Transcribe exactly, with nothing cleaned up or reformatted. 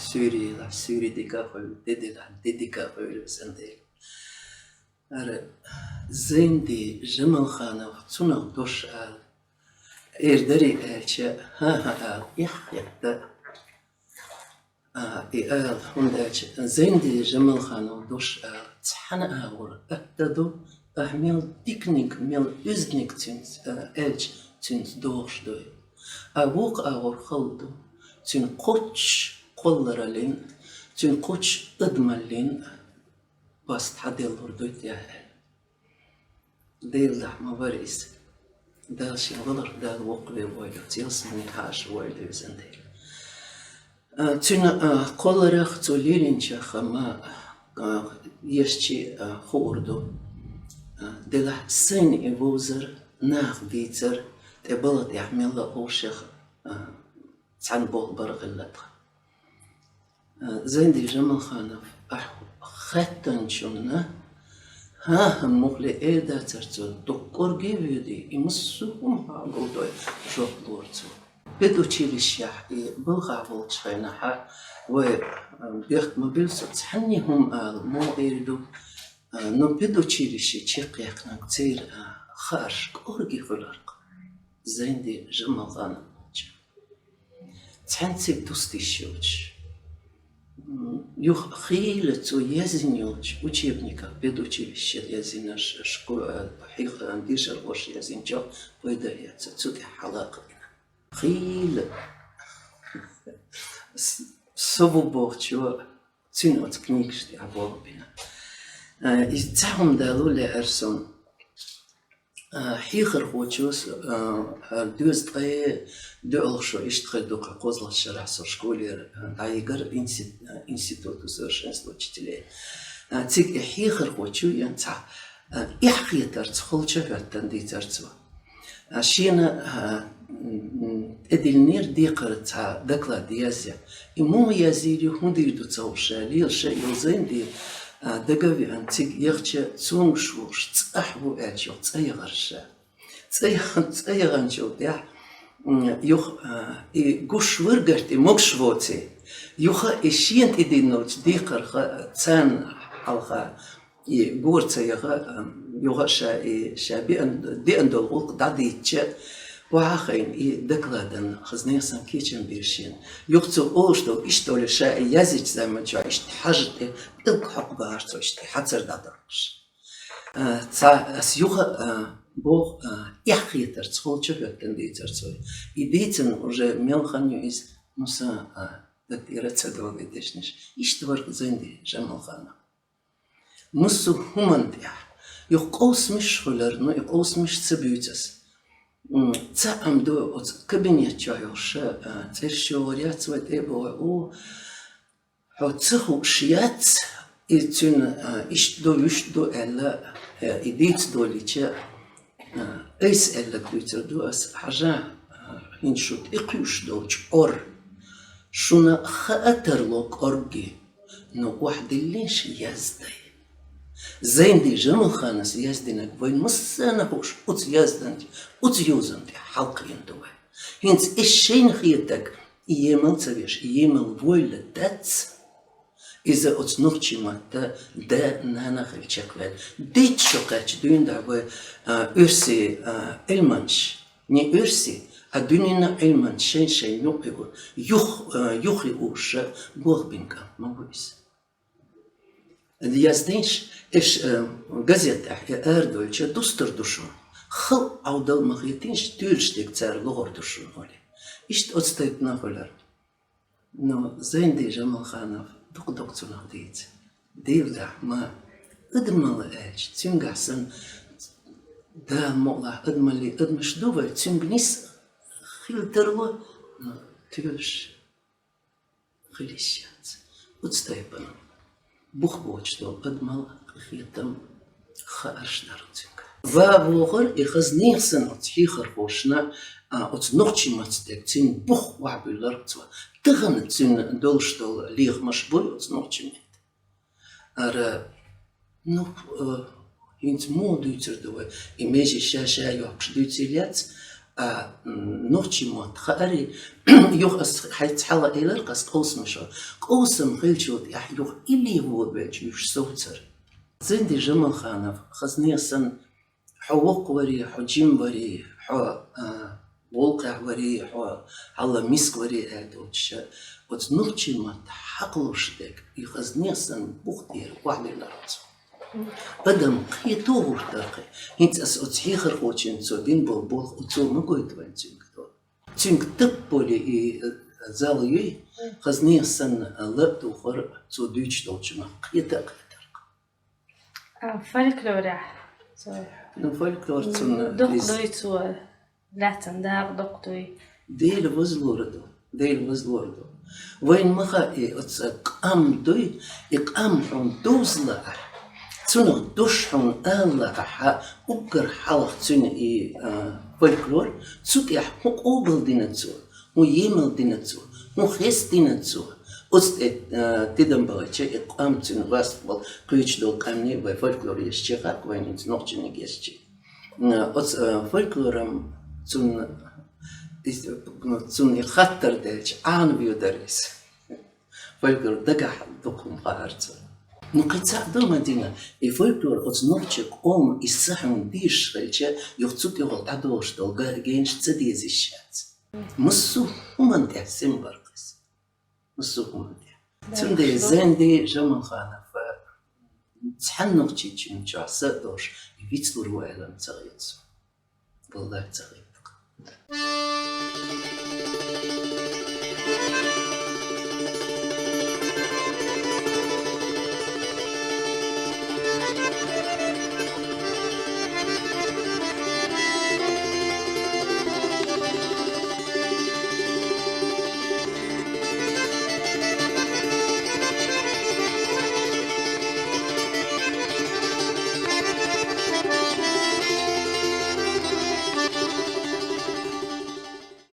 Суьйре делахь суьйре дика а хуьлда, де делахь де дика а хуьлда, везан Дела. ХӀара Зайнди Жамалханов, цунах дош ала, эр дарий аьлча, хӀан-хӀа ала, эхь хетта. А, и ала, хӀунда аьлча Зайнди Жамалханов дош ала цхьана агӀор атта ду, ахь мел диканиг, мел оьзданиг цуьнца, а, аьлча, цуьнца догӀуш ду. А вокха агӀор хала ду, цуьнан кхоччуш кхоллараллин, цуьнан кхоччуш адамаллин баста хьаделлар дуй те аьлла. Делахь ма вара иза. Дала шен валарх Дала воккхаве войла, цу ялсамане хьаша войла, везан Дела. А, цуьнан, а, кхолларах, цо лелийначех ма, а, ешча, а, хуур ду. А, делахь сайна и вовзар, наха дийцар, тӀе балха тӀехь мелла а вовшех, а, цхьана болх бар хилла тхан. Зайнди Жамалханов, ахь хаьттинчунна, хӀан-хӀа, муххале эр дацар цо, дуккхаргий вуьйдий, и массо а хӀума хьагулдой, жоп лора цо. Педучилищехь и балхахь волчу хенахь вай, а, бехк ма билла со, цхьанне хӀума ала, муха эр ду, а, но педучилище чекхъяьккхинарг церан, а, хаарш кӀоргий хуьлура-кх Зайнди Жамалханов волчу. Цхьаьнцига дустийша йолчу. М, юха хийла цо яздина йолчу учебниках, педучилище яздинарш, шко-, а, хьех-, а, дешархоша яздинчех пайда а эцна, цу тӀехь хьалакхабина. Хийла с-, со ву бохучо цуьнан оцу книгаш тӀехь болх бина. А, иза цхьа хӀума далур лаьара суна. А, хьехархочо со, а, хӀара доьзткъе доьалгӀа шо иштта хир ду-кх, кхозлагӀчу шарахь со школера, а, дӀайигар инстит-, а, институт усовершенствования учителей. А, цига и хьехархочо ян цхьа, а, эхь хетарца холчу хӀоьттина дийцар цо. А, шена, а, м, м, тӀедиллинера декхар цхьа доклад язъян. И муха язйийра, хӀун дийр ду ца хууш, лелаш а йолу Зайнди, а, дага а веана, цига яхча, цомгуш волуш цӀахь ву аьлча, юха цӀа яхара ша. ЦӀа яха-, цӀа яханчул тӀаьхьа, м, юха, а, и гуш вара гӀерта, и могуш воций. Юха и шена тӀедиллинчу декхарх царна хьалха и гора ца яха, а, юха ша и ша беан-, деана долу гӀуллакх дӀадийцча, охьа а хайна и докладан хаза нехан санна кечам бира шена. Юха цо олуш долу, иштта олий, ша и язйинчу заман чохь иштта хьажа тӀе пӀелг хьокху бахара цо, иштта хьацар дӀадоккхуш. А, цхьа ас юха, а, боху, а, эхь хетарца холчу хӀоьттина дийцар цо. И дийцина уже мел хан ю иза, ну, сан, а, даг тӀера ца догӀий дешнаш. Иштта вара Зайнди Жамалханов. Массо а хӀуманна тӀехь. Юха къовсамаш хуьлура, ну, и къовсамаш ца буьйцу ас. М, цхьаъ-м ду оцу кабинет чохь йолуш, а, цӀераш йогӀур яц вай тӀе а боху, у, хьо ца хууш яц, и цуьнан, а, иштта ду, вуьшта ду аьлла, а, и дийца долийча, а, айса аьлларг дуьйцур ду ас, хьажа, а, хӀинца шу тӀекхуьуш долчу ор. Шуна хаа тарло кӀорггий, но охьадиллинаш яздай. Зайнди Жамалхановс яздинарг вайн массарна хууш, оцу язданчу, оцу йозанна тӀехь хьалакхиъна ду вай. ХӀинца и шайна хетарг, и емал ца веш, и емал войла дац. Иза оцу нохчийн матта да-нана хилла чекхваьлла. Дийца шо кхаьчча дуьйна дӀа вай, а, оьрсийн, а, Ӏилманчаш. Не оьрсийн, а дуьненан Ӏилманчаш шайн-шайн юкъа юха, а, юххе уьш болх бина кӀант ма ву иза. Яздинаш, эш, а, газетехь и арадолча дустур ду шуна. Халкъ Ӏовдал ма хетийша, туьйлаш дерг цара лохур ду шуна олий. Иштта оцу тайпана хуьлура. Но Зайнди Жамалханов дукха-дукха цунах дийца. Дийр дахь ма, адамалла аьлча, цуьнгахь санна, Дала мукъалахь, адамаллин адамаш ду вай, цуьнга нис хила тарло, но туьйлаш хила йиш яц. Оцу тайпана бух боцуш долу адамалла, къинхетам, хаарш дара цуьнгахь. Ва вогӀура и хаза нехан санна оцу хьехархошна, а, оцу нохчийн маттаца дерг цуьнан бух охьабуьйлура цо. Тахана цуьнан долуш долу лехамаш буй оцу нохчийн меттан. Ара, ну, э, хӀинца муха дуьйцур ду вай? И меже ша-ша йоккхуш дуьйцийла яц, А, м, нохчийн мотт хаарий, юха ас хьайца хьалха элира-кх аз къовсамашка. Къовсам хилчул тӀехьагӀа юха илли вогӀа велча уж совцар. Зинди Жамалханов, хазне санна, хьо воккха варий, хьо жима варий, хьо, а, гӀулакхехь варий, хьо хьалха миска варий аьлла долча, оцу нохчийн мотт хьакхалуш дерг, и хазне санна бух тӀера охьадиллира оцо. Адам кхетаво гӀертар-кх. ХӀинца ас оцу хьехархочуьнца цо дина болу болх оцо ма гойту вайн цуьнга до. Цуьнга тапп болий и, э, зал юй, хазне санна, э, ла а тухура, цо дуьйцуш долчунах кхета а кхетар-кх. А, фольклорехь цо. Ну, фольклор цунна дукха иза дуй цо, лаьцна дакъа дукха дуй. Дела возлора ду, Дела возлора ду. Вайна ма хаьа и оцу къам дуй, и къам хьуна дузалахь, цунах дош хьуна алалахь, уггар хьалха цуьнан и, а, фольклор, цу тӀехь хӀун къобал дина цо, хӀун емал дина цо, хӀун хест дина цо. Оцу тӀе, а, тидам бахча и къам цуьнан васт болу кхечу долу къаьмнийн вай фольклор ешчи хӀокху вайн хӀинца нохчийн ешчи. М, оцу, э, фольклорам цунна, ис-, цунна и хаттар делча, Ӏанавоьдура иза. Фольклор дагахь дукха хӀума хаьара цунна. Ну, кхин цхьаъ ду, Мадина, и фольклор оцу нохчийн къоман и са хьуна дезаш хилча, юха цу тӀехула дӀадолуш долу га-, генаш ца дезаш яц. Массо а хӀуманна тӀехь сема бара-кх иза. Массо а хӀуманна тӀехь. Цундела Зинди Жамалханов, э, цхьана нохчийчуьнан чохь са а долуш, вицлур ву аьлла ца хета суна. Валлахь, ца хета.